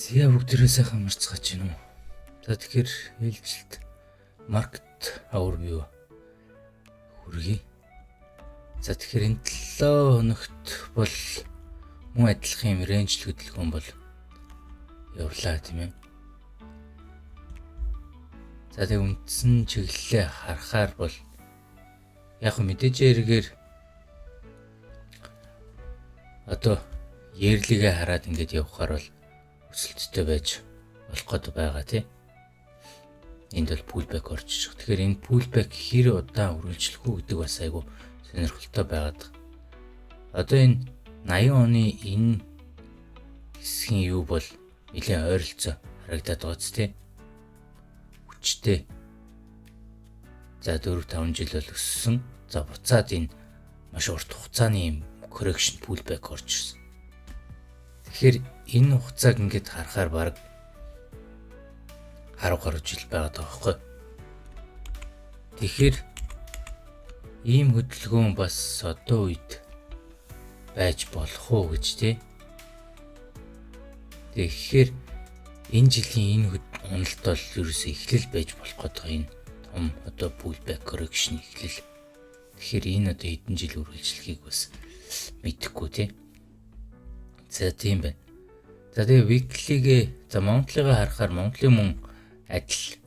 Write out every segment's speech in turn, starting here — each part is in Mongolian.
Зя, бүгдээрээ сайхан амарцгааж байна уу? За, тэгэхээр ээлжилт market overview хүргэе. За, тэгэхээр энэ 7 хоногт бол мөн адилхан юм range хөдөлгөөн бол явлаа, тийм ээ. За, тэгээ үндсэн чиглэлээ харахаар бол яг мэдээж хэрэгээр одоо yearly гээ хараад ингээд явхаар бол өсөлттэй байж болох гээд байгаа, тий. Энд бол pullback орж иж байгаа. Тэгэхээр энэ pullback хэр удаан үргэлжлэх үү гэдэг бас айгу сонирхолтой байгаад. Одоо энэ 80 оны энэ хэсгийн юу бол нэлээд ойролцоо харагдаад байгаа ч, тий. Хүчтэй. За, 4 5 жил бол өссөн. За, буцаад энэ маш урт хугацааны юм correction pullback орж ирсэн. Тэгэхээр энэ хугацааг ингээд харахаар баг 10 гаруй жил байгаад байгаа байхгүй. Тэгэхээр ийм хөдөлгөөн бас одоо үед байж болох уу гэж, тий. Тэгэхээр энэ жилийн энэ уналт бол ерөөсөө эхлэл байж болох гэдэг, энэ том одоо pullback correction эхлэл. Тэгэхээр энэ одоо хэдэн жил үргэлжлэхийг бас мэдэхгүй, тий. За, тийм байна. За, тэгээ weekly-гээ, за, monthly-гаа харахаар monthly мөн адил.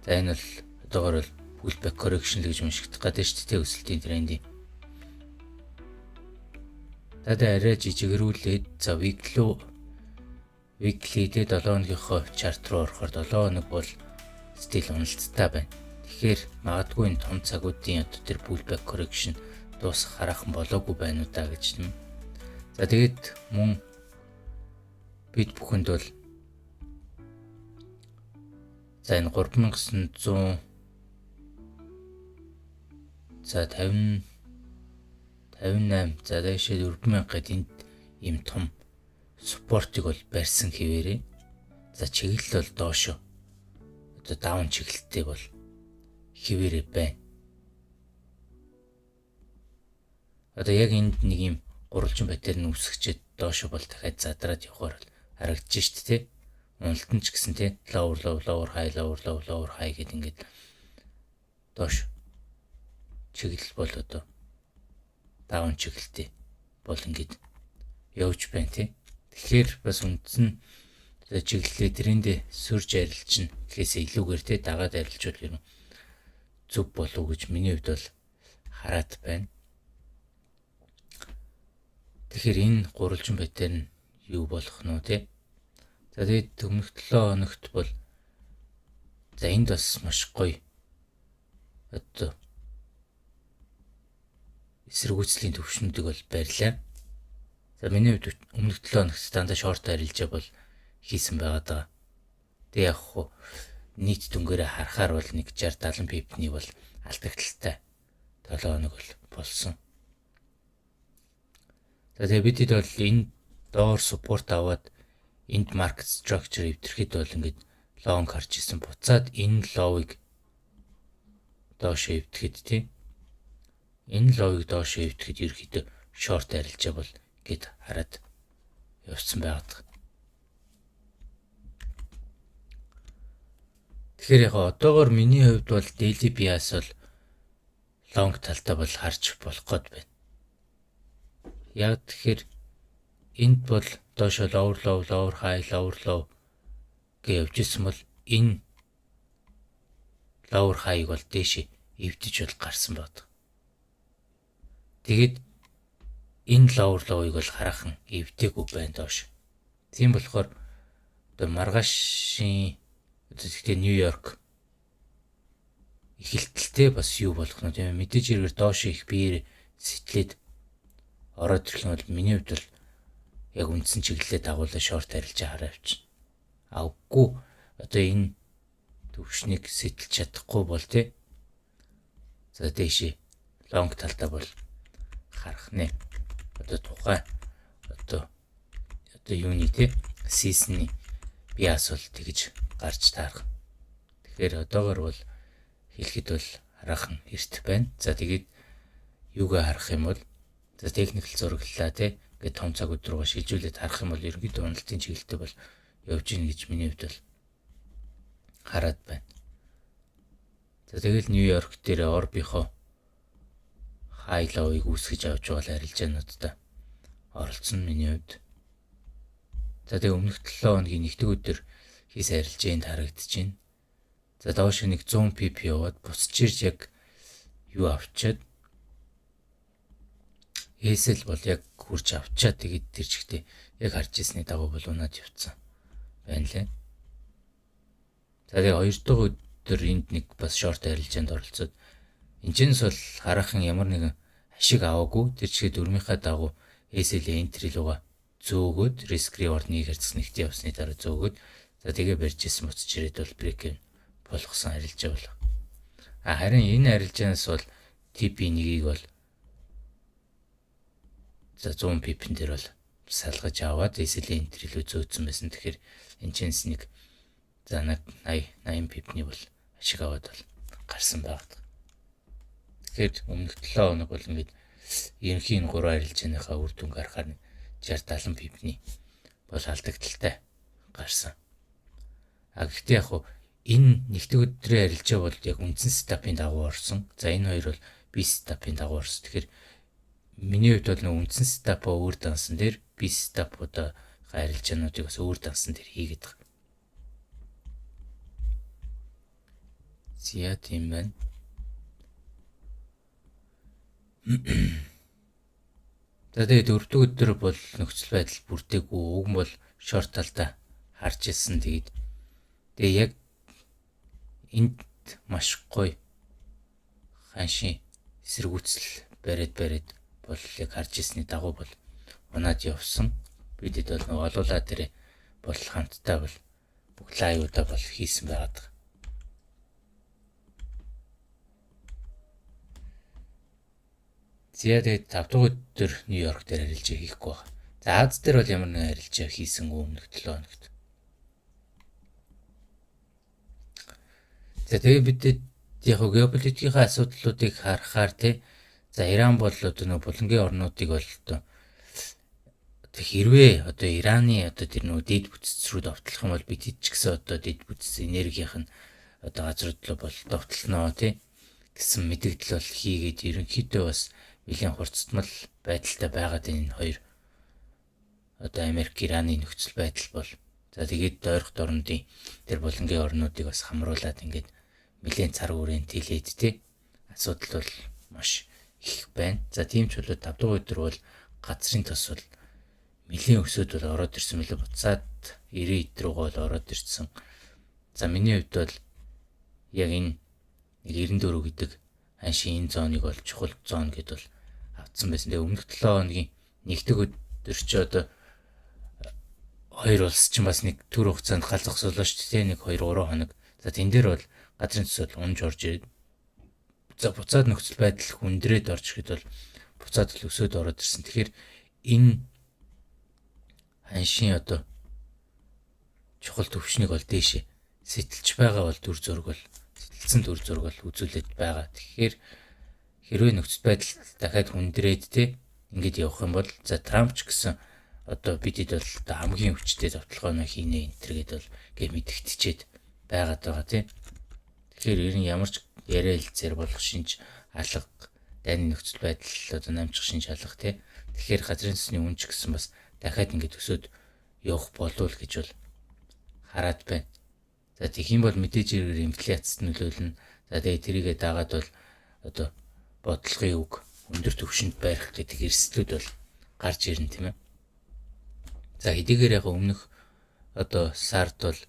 За, энэ бол одоогор бол pullback correction л гэж уншигдах гэдэг шүү дээ, өсөлтийн трендийн. За, тэгээ арай жижигрүүлээд, за, weekly дээр 7 хоногийнхоо chart руу орохоор 7 хоног бол still уналттай байна. Тэгэхээр магадгүй энэ том цагуудын одоо тэр pullback correction дуусах хараахан болоогүй байна уу да гэж юм. За, тэгээд мөн бид бүхэнд бол, за, энэ 3900, за, 50 58, за, дээшээ 4000 гэд энд ийм том support ыг бол барьсан хэвээрээ. За, чиглэл бол доошо одоо down чиглэлтэй бол хэвээрээ байна. Одоо яг энд нэг юм гурвалжин pattern үүсгэчээд доошо бол дахиад задраад явахаар бол харагдаж шт, тий. Уналтан ч гэсэн, тий, lower low, lower high, lower low, lower high гэд ингээд доош чиглэл бол одоо down чиглэлтэй бол ингээд явж байна, тий. Тэгэхээр бас үндсэн одоо чиглэлээ трендээ сөрж арилжна гэхээс илүүгээр, тий, дагаад арилжвал ер нь зөв болов уу гэж миний хувьд бол хараад байна. Тэгэхээр энэ гурвалжин pattern юу болох нь вэ, тий? За, тэгээд өмнөх 7 хоногт бол, за, энд бас маш гоё одоо эсэргүүцлийн төвшнүүдийг бол барьлаа. За, миний хувьд өмнөх 7 хоногт дандаа short арилжаа бол хийсэн байгаа даа. Тэгээ яг хуу нийт дүнгээрээ харахаар бол нэг 60 70 pip ний бол алдагдалтай 7 хоног бол болсон. За, тэгээ бидэд бол энэ доор support аваад энд market structure эвдэрхэд бол ингээд long харж исэн. Буцаад энэ low-ыг доош эвдэхэд, тий. Энэ low-ыг доош эвдэхэд ерөөхдөө short арилжаа бол гээд хараад явцсан байгаад. Тэгэхээр яг одоогор миний хувьд бол daily bias бол long талдаа бол харж болох гээд байна. Яг тэгэхээр энд бол доошо lower low, lower high, lower low гэж явж исэн бол энэ lower high-ыг бол дээшээ эвдэж бол гарсан байдаг. Тэгээд энэ lower low-ыг бол хараахан эвдээгүй байна доош. Тийм болохоор одоо маргаашийн одоо тэгтээ Нью-Йорк эхэлтэлтэй бас юу болох нь, тийм ээ, мэдээж хэрэгээр доош их биеэр сэтлээд ороод ирэх нь бол миний хувьд бол яг үндсэн чиглэлээ дагуулаа short арилжаа хараа явчихна. А үгүй, одоо энэ төвшнийг сэтэлж чадахгүй бол, тий, за, дээшээ long талдаа бол харах нэ. Одоо тухай одоо юуны, тий, season ы bias бол тэгж гарч таарах. Тэгэхээр одоогор бол хэлэхэд бол хараахан эрт байна. За, тэгээд юугаа харах юм бол, За, technical зураглалаа тий ингээд том цаг өдөр рүүгээ шилжүүлээд харах юм бол ерөнхийдөө уналтын чиглэлтэй бол явж гин гэж миний хувьд бол хараад байна. За, тэгэл Нью-Йорк дээр ORB-ийнхоо high low-ыг үүсгэж авч байгаа арилжаануудаа оролцсон миний хувьд. За, тэгээ өмнөх 7 хоногийн нэгдүг өдөр хийсэн арилжаанд харагдаж байна. За, доош нэг 100 pip яваад буцаж ирж яг юу авчиад, SL бол яг хурж авчаад, тэгээд тэр чигтээ яг харж ирсний дагуу бол унаад явцсан байна лээ. За, тэгээ хоёр дахь өдөр энд нэг бас short арилжаанд оролцоод энэчнээс бол хараахан ямар нэгэн ашиг аваагүй. Тэр чигээр дөрмийнхаа дагуу SL entry руугаа зөөгөөд, risk reward нэг харьцах нэгт явсны дараа зөөгөөд, за, тэгээ барьж исэн, буцаж ирээд бол break even болгосон арилжаа бол. А харин энэ арилжаанаас бол TP1-ийг бол, за, 100 pip-эн дээр бол салгаж аваад SL entry рүү зөөцсөн байсан. Тэгэхээр энэ чэнс нэг, за, нэг 80 80 pip-ний бол ашиг аваад бол гарсан байгаа. Тэгэхээр өмнөх 7 хоног бол ингээд ерөнхийн энэ гурван арилжааныхаа үр дүнг харахаар нэг 60 70 pip-ний бол алдагдалтай гарсан. А гэхдээ яг хуу энэ нэгдэх өдрийн арилжаа бол яг үндсэн setup-ын дагуу орсон. За, энэ хоёр бол BISI setup-ын дагуу орсон. Тэгэхээр миний хувьд бол нэг үндсэн setup-а өөр дансан дээр, BISI setup-уудаа арилжаануудыг бас өөр дансан дээр хийгээд байгаа. За, тийм байна. За, тэгээд дөрөвдөг өдөр бол нөхцөл байдал бүрдээгүй. Уг нь бол short талдаа харж ирсэн. Тэгээд тэгээ яг энд маш гоё ханшийн эсэргүүцэл бариад бариад бол яг харж ирсний дагуу бол унаад явсан. Бидэд бол нэг олуулаа дээр бол хамтдаа бол бүх live-уудаа бол хийсэн байгаад байгаа. За, тэгээд 5 дахь өдөр Нью-Йорк дээр арилжаа хийхгүй байгаа. За, Аз дээр бол ямар нэгэн арилжаа хийсэнгүй өмнөх 7 хоногт. За, тэгээ бидэд яг геополитикийн асуудлуудыг харахаар тий, за, Иран бол одоо нэг булангийн орнуудыг бол одоо тэг хэрвээ одоо Ираны одоо тэр нөгөө дэд бүтц рүү довтлох юм бол бид ч гэсэн одоо дэд бүтц энергийнх нь одоо газрууд руу бол довтлоно тий гэсэн мэдэгдэл бол хийгээд ерөнхийдөө бас нэлийн хурцтмал байдалтай байгаад энэ хоёр одоо Америк Ираны нөхцөл байдал бол, за, тэгээд ойрхон дорнодын тэр булангийн орнуудыг бас хамруулад ингээд нэлээд цар үрэн тэлээд тий асуудал бол маш их байна. За, тийм ч болоо 5 дахь өдөр бол газрын тос бол нэлээд өсөөд бол ороод ирсэн мөлий, буцаад 90 эд рүүгээ бол ороод ирсэн. За, миний хувьд бол яг энэ нэг 94 гэдэг ханшийн энэ zone-ыг бол чухал zone гэд бол авцсан байсан. Тэгээ өмнөх 7 хоногийн нэгдэх өдөр чи одоо хоёр улс чинь бас нэг төр хугацаанд гал зогсоолоо шүү дээ. Нэг 2 3 хоног. За, тэн дээр бол газрын төс бол унж орж ирээд, за, буцаад нөхцөл байдал хүндрээд орж ирэхэд бол буцаад л өсөөд ороод ирсэн. Тэгэхээр энэ ханшийн одоо чухал төвшнийг бол дээшээ сэтэлж байгаа бол дүр зураг бол сэтэлсэн дүр зураг бол үзүүлээд байгаа. Тэгэхээр хэрвээ нөхцөл байдал дахиад хүндрээд те ингэж явах юм бол, за, Трамп ч гэсэн одоо бидэд бол одоо хамгийн хүчтэй зовтлогоо хийнэ энэ төр гэдээ бол гэ мэдэгдчихэд байгаад байгаа тий. Тэгэхээр ер нь ямар ч яриа хэлцээр болох шинж алга, дайны нөхцөл байдал одоо намжих шинж алга тий. Тэгэхээр газрын төсний үн ч гэсэн бас дахиад ингэж өсөөд явах болов гэж бол хараад байна. За, тэгэх юм бол мэдээж хэрэг инфляцид нөлөөлнө. За, тэгээ тэрийгэ дагаад бол одоо бодлогын үг өндөр түвшинд байрах гэдэг эрсдлүүд бол гарч ирнэ тийм ээ. За, хэдийгээр яг өмнөх одоо сард бол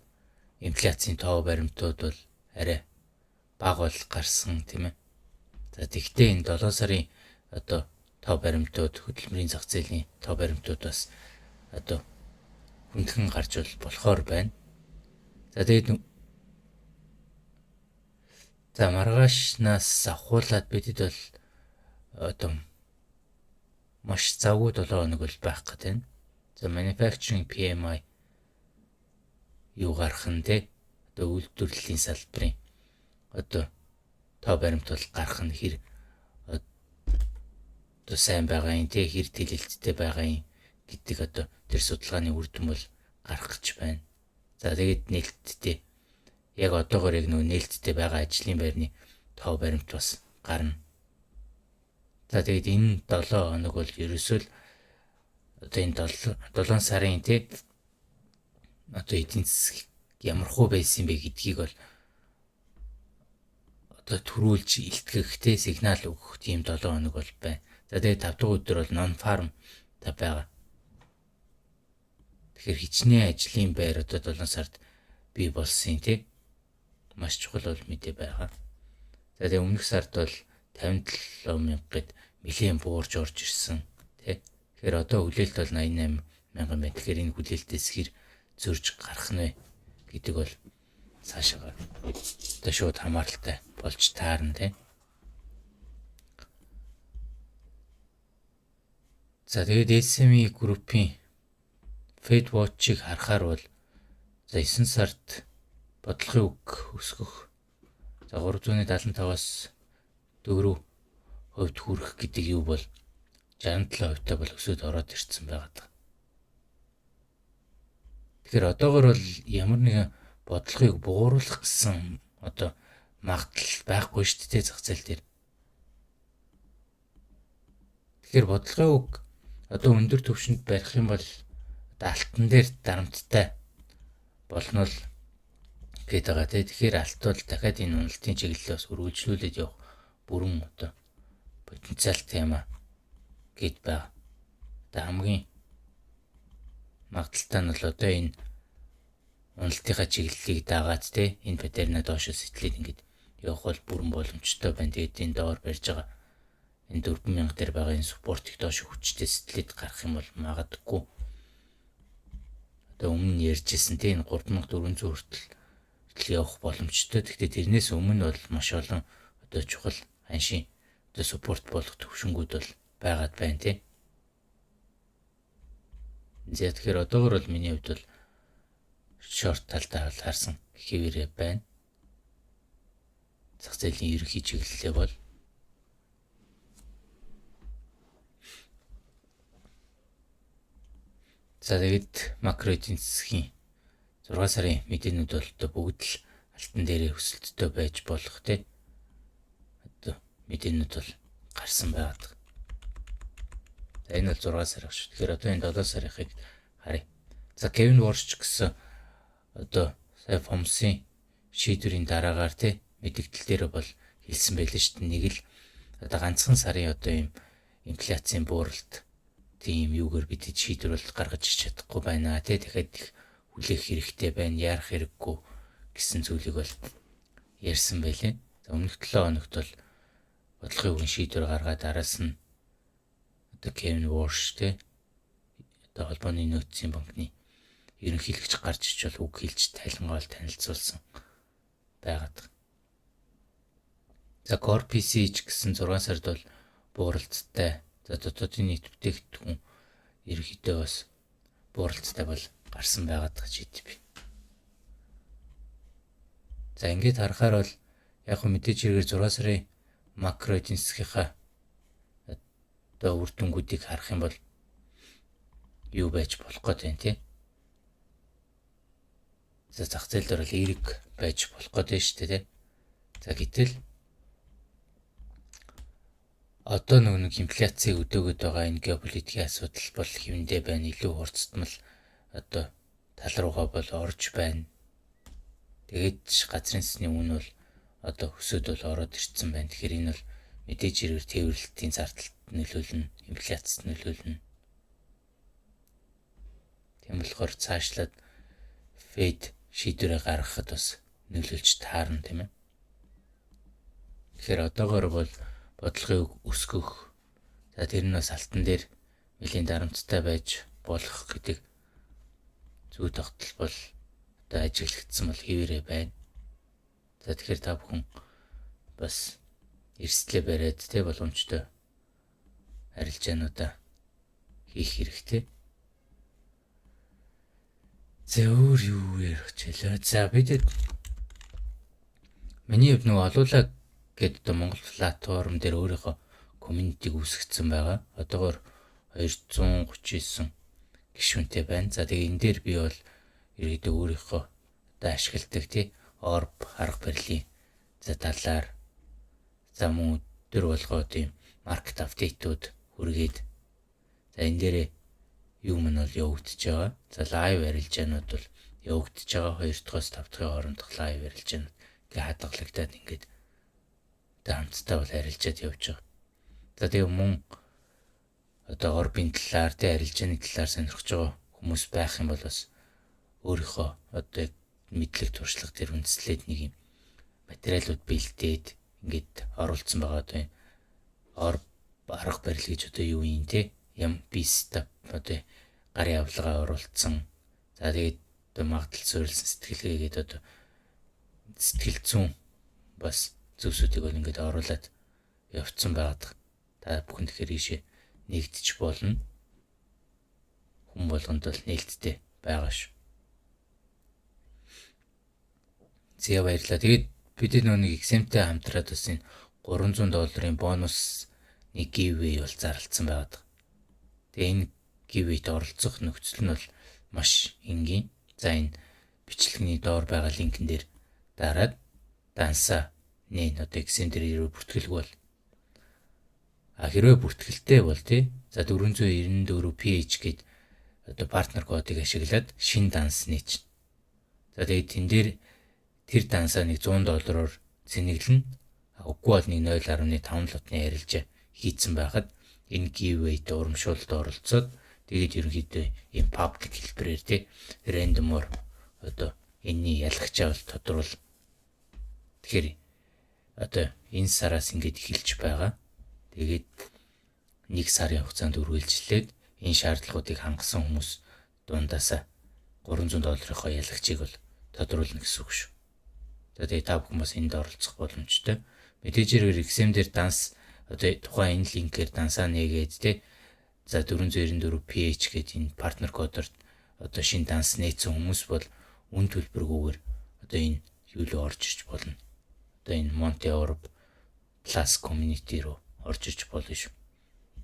инфляцийн тоо баримтууд бол арай бага бол гарсан тийм ээ. За, тэгвэл энэ 7 сарын одоо тоо баримтууд, хөдөлмөрийн зах зээлийн тоо баримтууд бас одоо хүндхэн гарч бол болохоор байна. За, тэгээд, за, маргаашнаас авахуулаад бидэд бол одоо маш завгүй 7 хоног бол байх гэдэг байна. За, manufacturing PMI юу гарах нь те, одоо үйлдвэрлэлийн салбарын одоо тоо баримт бол гарах нь хэр одоо сайн байгаа юм те, хэр тэлэлттэй байгаа юм гэдэг одоо тэр судалгааны үр дүн бол гарах гэж байна. За, тэгээд нээлттэй яг одоогоор яг нөгөө нээлттэй байгаа ажлын байрны тоо баримт бас гарна. За, тэгээд энэ 7 хоног бол ерөөсөө л одоо энэ 7 сарын те одоо эдийн засаг ямархуу байсан бэ гэдгийг бол одоо түрүүлж илтгэх те, сигнал өгөх тийм 7 хоног бол байна. За, тэгээд 5 дахь өдөр бол non farm та байгаа. Тэгэхээр хичнээн ажлын байр одоо 7 сард бий болсон тий, маш чухал бол мэдээ байгаа. За, тэгээ өмнөх сард бол 57 мянга гээд нэлээн буурж орж ирсэн тий. Тэгэхээр одоо хүлээлт бол 88 мянган байна. Тэгэхээр энэ хүлээлтээс хэр зөрж гарах нь вэ гэдэг бол цаашаа одоо шууд хамааралтай болж таарна тий. За, тэгээд SME группийн Fed Watch-ыг харахаар бол за 9 сард бодлогын үг өсгөх, за 375-аас 4% хүрэх гэдэг юу бол 67% та бол өсөөд ороод ирсэн байгаа. Тэгэхээр одоогор бол ямар нэгэн бодлогыг бууруулах гэсэн одоо магадлал байхгүй шүү дээ зах зээл дээр. Тэгэхээр бодлогын үг одоо өндөр түвшинд барих юм бол одоо алтан дээр дарамттай болно л гээд байгаа тий. Тэгэхээр алт бол дахиад энэ уналтын чиглэлээ бас үргэлжлүүлээд явах бүрэн одоо потенциалтай юм а гээд байгаа. Одоо хамгийн магадлалтай нь бол одоо энэ уналтынхаа чиглэлийг дагаад те, энэ pattern аа доошо сэтлээд ингээд явах бол бүрэн боломжтой байна. Тэгээд энэ доор барьж байгаа энэ 4000 дээр байгаа энэ support ыг доош хүчтэй сэтлээд гарах юм бол магадгүй одоо өмнө нь ярьжсэн те, энэ 3400 хүртэл явах боломжтой. Гэхдээ тэрнээс өмнө бол маш олон одоо чухал ханшийн одоо support болох төвшингүүд бол байгаад байна те. За, тэгэхээр одоогор бол миний хувьд бол short талдаа бол харсан хэвээрээ байна. Зах зээлийн ерөнхий чиглэлээ бол. За, тэгээд макро эдийн засгийн 6 сарын мэдээнүүд бол одоо бүгд л алтан дээрээ өсөлттэй байж болох те. Одоо мэдээнүүд бол гарсан байгаад. За, энэ бол 6 сар шүү. Тэгэхээр одоо энэ 7 сарынхыг харъя. За, Кевин Ворш гэсэн одоо сая FOMC-ийн шийдвэрийн дараагаар те, мэдэгдэл дээр бол хэлсэн байлээ шүү дээ. Нэг л одоо ганцхан сарын одоо ийм инфляцийн бууралт тийм юугаар бид шийдвэр бол гаргаж ич чадахгүй байна тий. Дахиад их хүлээх хэрэгтэй байна, яарах хэрэггүй гэсэн зүйлийг бол ярьсан байлээ. За, өмнөх 7 хоногт бол бодлогын үгийн шийдвэр гаргаад, араас нь одоо Кевин Ворш тий, одоо холбооны нөөцийн банкны ерөнхийлөгч гарч ич бол үг хэлж тайлангаа танилцуулсан байгаад. За, Core PCE гэсэн 6 сард бол бууралттай. За, дотоодын нийт бүтээгдэхүүн ерөнхийдөө бас бууралттай бол гарсан байгаад GDP. За, ингээд харахаар бол яг хөө мэдээж хэрэгээр 6 сарын макро эдийн засгийнхаа одоо үр дүнгуудыг харах юм бол юу байж болох гээд байна тий. За, зах зээл дээр бол эерэг байж болох гээд байна шүү дээ тий. За, гэтэл одоо нөгөө нэг инфляцийг өдөөгöd байгаа энэ геополитикийн асуудал бол хэвэндээ байна. Илүү хурцтмал одоо тал руугаа бол орж байна. Тэгээд газрын цэсний үн бол одоо өсөд бол ороод ирсэн байна. Тэгэхээр энэ бол мэдээж хэрээр тээвэрлэлтийн зардалд нөлөөлнө, инфляцид нөлөөлнө. Тийм болохоор цаашлаад Fed шийдвэрээ гаргахад бас нөлөөлж таарна, тийм ээ. Тэгэхээр одоогор бол бодлогыг өсгөх, за, тэр нь бас алтан дээр нэлийн дарамттай байж болох гэдэг зүй тогтол бол одоо ажиглагдсан бол хэвээрээ байна. За, тэгэхээр та бүхэн бас эрсдлээ бариад те, боломжтой арилжаануудаа хийх хэрэгтэй. За, өөр юу ярих чилээ. За, бид миний хувьд нөгөө олуулаа гээд одоо Монгол платформ дээр өөрийнхөө community-г үүсгэсэн байгаа. Одоогоор 239 гишүүнтэй байна. За, тэгээ энэ дээр би бол ерөөдөө өөрийнхөө одоо ашигладаг, тий, orb арга барилын за талаар, за мөн өдөр болгоо тийм market update-ууд хүргээд, за энэ дээрээ юм нь бол явагдаж байгаа. За, live арилжаанууд бол явагдаж байгаа. 2 дахьаас 5 дахьын хоорондох live арилжаанууд ингээ хадгалагдаад, ингээд одоо хамтдаа бол арилжаад явж байгаа. За, тэгээ мөн одоо orb-ын талаар, тэ, арилжааны талаар сонирхож байгаа хүмүүс байх юм бол бас өөрийнхөө одоо мэдлэг туршлага дээр үндэслээд нэг юм материалууд бэлдээд ингээд оруулсан байгаа. Одоо orb арга барил гэж одоо юу юм, те, ям биста одоо гарын авлагаа оруулсан. За, тэгээд одоо магадлал суурилсан сэтгэлгээ гэдэг одоо сэтгэл зүйн бас зүйлсүүдийг бол ингээд оруулаад явцсан байгаад, та бүхэн тэгэхээр ийшээ нэгдэж болно. Хүн болгонд бол нээлттэй байгаа шүү. За, баярлалаа. Тэгээд бид нэг XM-тэй хамтраад бас энэ 300 долларын бонус нэг giveaway бол зарлцсан байгаад. Тэгээ энэ giveaway-д оролцох нөхцөл нь бол маш энгийн. За, энэ бичлэгний доор байгаа линкэн дээр дараад дансаа нэ, одоо XM дээр ирээ бүртгэлгүй бол, а хэрвээ бүртгэлтэй бол, тий, за 494 PH гээд одоо partner кодыг ашиглаад шин данс нээч. За, тэгээд тэн дээр тэр дансаа нэг 100 доллараар цэнэглэн, үгүй бол нэг 0.5 lot-ны арилжаа хийцэн байхад энэ giveaway-д урамшуулалд оролцоод, тэгээд ерөнхийдөө ийм public хэлбэрээр, тий, random-оор одоо энэний ялагчаа бол тодруул. Тэгэхээр одоо энэ сараас ингээд эхэлж байгаа. Тэгээд нэг сарын хугацаанд үргэлжлээд энэ шаардлагуудыг хангасан хүмүүс дундаасаа 300 долларынхоо ялагчийг бол тодруулна гэсэн үг шүү. За, тэгээ та бүхэн бас энд оролцох боломжтой. Мэдээж хэрэг XM дээр данс одоо тухайн энэ линкээр дансаа нээгээд, те, за 494 PH гэдэг энэ partner кодоор одоо шинэ данс нээсэн хүмүүс бол үн төлбөргүйгээр одоо энэ юу руу орж ирж болно. Одоо энэ Monte Orb Plus community руу орж ирж болно шүү.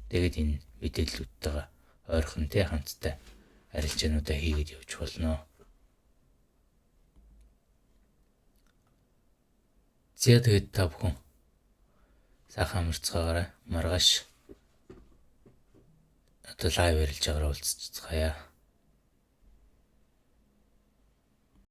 Тэгээд энэ мэдээллүүдтэйгээ ойрхон, те, хамтдаа арилжаануудаа хийгээд явж болно. За, тэгээд та бүхэн сайхан амарцгаагаарай. Маргааш одоо live арилжаагаар уулзцгаая.